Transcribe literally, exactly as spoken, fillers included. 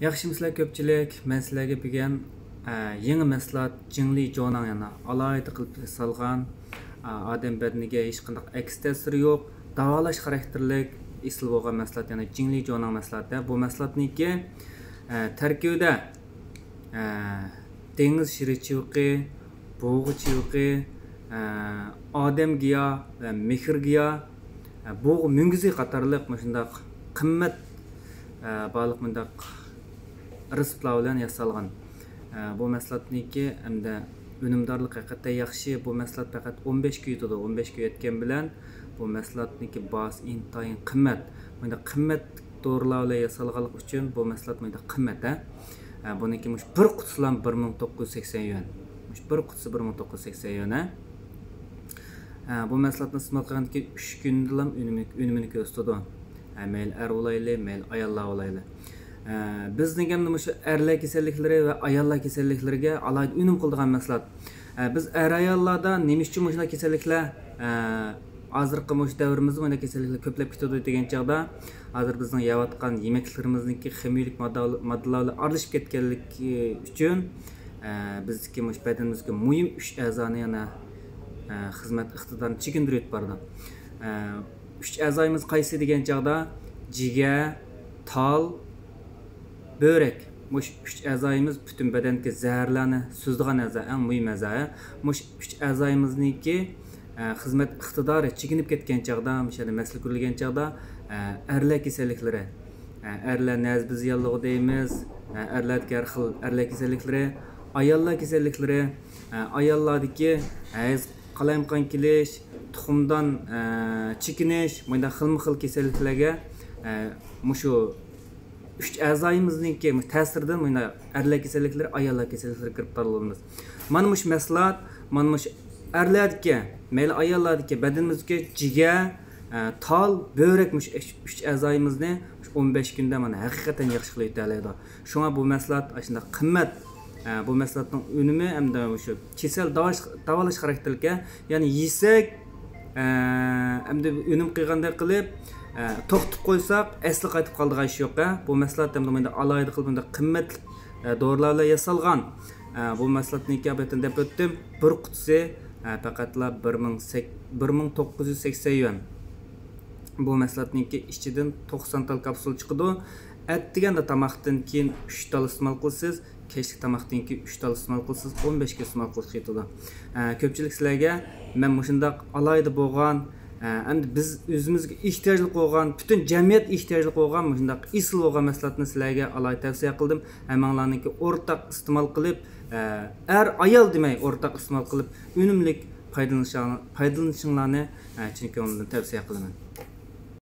ياخشىمۇسىلەر كۆپچىلىك؟ مەن سىلەرگە بۈگۈن، ئە، يېڭى مەھسۇلات جىڭلى جوناڭ، يەنە ئالاھىدە قىلىپ ياسالغان، ئە، ئادەم بەدىنىگە ھېچقانداق ئەكس تەسىرى يوق، داۋالاش خاراكتېرلىك ئېسىل بولغان مەھسۇلات، يەنى جىڭلى جوناڭ مەھسۇلاتى. بۇ مەھسۇلاتنىڭكى، ئە، تەركىبىدە، ئە، دېڭىز شىرى چىۋىقى، بۇغا چىۋىقى، ئە، ئادەم گىياھ ۋە مېھىر گىياھ، ئە، بۇغا مۈڭگۈزى قاتارلىق مۇشۇنداق قىممەت، ئە، بارلىق مۇنداق رېتسېپلار بىلەن ياسالغان. ئە، بۇ مەھسۇلاتنىڭكى ھەمدە ئۈنۈمدارلىقى ھەقىقەتەن ياخشى. بۇ مەھسۇلات پەقەت ئون بەش كۈن يېتىدۇ. ئون بەش كۈن يەتكەن بىلەن بۇ مەھسۇلاتنىڭكى باھاسى ئىنتايىن قىممەت. مۇنداق قىممەت دورىلار بىلەن ياسالغانلىقى ئۈچۈن بۇ مەھسۇلات مۇنداق قىممەت، ھە. ئە، بۇنىڭكى مۇشۇ بىر قۇتىسىلا بىر مىڭ توققۇز يۈز سەكسەن يۈەن. مۇشۇ بىر قۇتىسى بىر مىڭ توققۇز يۈز سەكسەن يۈەن، ھە. ئە، بۇ مەھسۇلاتنى ئىستېمال قىلغاندىن كېيىن ئۈچ كۈندىلا ئۈنۈمى، ئۈنۈمىنى كۆرسىتىدۇ. ئە، مەيلى ئەر بولايلى، مەيلى ئاياللار بولايلى. ئە، بىزنىڭ ئەمدى مۇشۇ ئەرلەر كېسەللىكلىرى ۋە ئاياللار كېسەللىكلىرىگە ئالاھىدە ئۈنۈم قىلىدىغان مەھسۇلات. ئە، بىز ئەر-ئاياللاردا نېمە ئۈچۈن مۇشۇنداق كېسەللىكلەر، ئە، ھازىرقى مۇشۇ دەۋرىمىزدە مۇنداق كېسەللىكلەر كۆپلەپ كېتىدۇ دېگەن چاغدا، ھازىر بىزنىڭ يەۋاتقان يېمەكلىكلىرىمىزنىڭكى خىمىيەلىك ماددا-، ماددىلار بىلەن ئارىلىشىپ كەتكەنلىكى ئۈچۈن، ئە، بىزدىكى مۇشۇ بەدىنىمىزگە مۇھىم ئۈچ ئەزانى يەنە، ئە، خىزمەت ئىقتىدارىنى چېكىندۈرۈۋېتىپ بارىدۇ. ئە، ئۈچ ئەزايىمىز قايسى دېگەن چاغدا، جىگەر، تال، بۆرەك. مۇشۇ ئۈچ ئەزايىمىز پۈتۈن بەدەندىكى زەھەرلەرنى سۈزىدىغان ئەزا، ئەڭ مۇھىم ئەزا. مۇشۇ ئۈچ ئەزايىمىزنىڭكى، ئە، خىزمەت ئىقتىدارى چېكىنىپ كەتكەن چاغدا، مۇشۇ يەردە مەسىلە كۆرۈلگەن چاغدا، ئە، ئەرلەر كېسەللىكلىرى، ئە، ئەرلەر نەزبىز ياللۇغى دەيمىز، ئە، ئەرلەردىكى ھەر خىل ئەرلەر كېسەللىكلىرى، ئاياللار كېسەللىكلىرى، ئە، ئاياللاردىكى ھەيز، قالايمىقان كېلىش، تۇخۇمدان، ئە، چېكىنىش، مۇنداق خىلمۇ خىل كېسەللىكلەرگە، ئە، مۇشۇ ئۈچ ئەزايىمىزنىڭكى تەسىرىدىن مۇنداق ئەرلەر كېسەللىكلىرى، ئاياللار كېسەللىكلىرىگە گىرىپتار بولىمىز. مانا مۇشۇ مەھسۇلات، مانا مۇشۇ ئەرلەردىكى، مەيلى ئاياللاردىكى بەدىنىمىزدىكى جىگەر، ئە، تال، بۆرەك، مۇشۇ ئۈچ، ئۈچ ئەزايىمىزنى مۇشۇ ئون بەش كۈندە مانا ھەقىقەتەن ياخشى قىلىۋېتەلەيدۇ. شۇڭا بۇ مەھسۇلات ئاشۇنداق قىممەت. ئە، بۇ مەھسۇلاتنىڭ ئۈنۈمى ھەمدە مۇشۇ كېسەل داۋاش-، داۋالاش خاراكتېرلىك، يەنى يېسەك، ئە، ئەمدى ئۈنۈم قىلغاندەك قىلىپ، ئە، توختىتىپ قويساق، ئەسلى قايتىپ قالىدىغان ئىش يوق، ھە. بۇ مەھسۇلات ئەمدى مۇنداق ئالاھىدە قىلىپ، مۇنداق قىممەتلىك، ئە، دورىلار بىلەن ياسالغان. ئە، بۇ مەھسۇلاتنىڭكى ئاپەتىنى دەپ ئۆتتۈم. بىر قۇتىسى، ئە، پەقەتلا بىر مىڭ سەك-، بىر مىڭ توققۇز يۈز سەكسەن يۈەن. بۇ مەھسۇلاتنىڭكى ئىچىدىن توقسان تال كاپسۇل چىقىدۇ. ئەتىگەندە تاماقتىن كېيىن ئۈچ تال ئىستېمال قىلىسىز، كەچلىك تاماقتىن كېيىن ئۈچ تال ئىستېمال قىلسىز، ئون بەش كۈن ئىستېمال قىلىشقا يېتىدۇ. ئە، كۆپچىلىك سىلەرگە مەن مۇشۇنداق ئالاھىدە بولغان، ئە، ئەمدى بىز ئۆزىمىزگە ئېھتىياجلىق بولغان، پۈتۈن جەمئىيەت ئېھتىياجلىق بولغان مۇشۇنداق ئېسىل بولغان مەھسۇلاتنى سىلەرگە ئالاھىدە تەۋسىيە قىلدىم. ھەممىڭلارنىڭكى ئورتاق ئىستېمال قىلىپ، ئە، ئەر-ئايال دېمەي، ئورتاق ئىستېمال قىلىپ، ئۈنۈملۈك پايدىلىنىشىڭ-، پايدىلىنىشىڭلارنى، ئە، چىن كۆڭلۈمدىن تەۋسىيە قىلىمەن.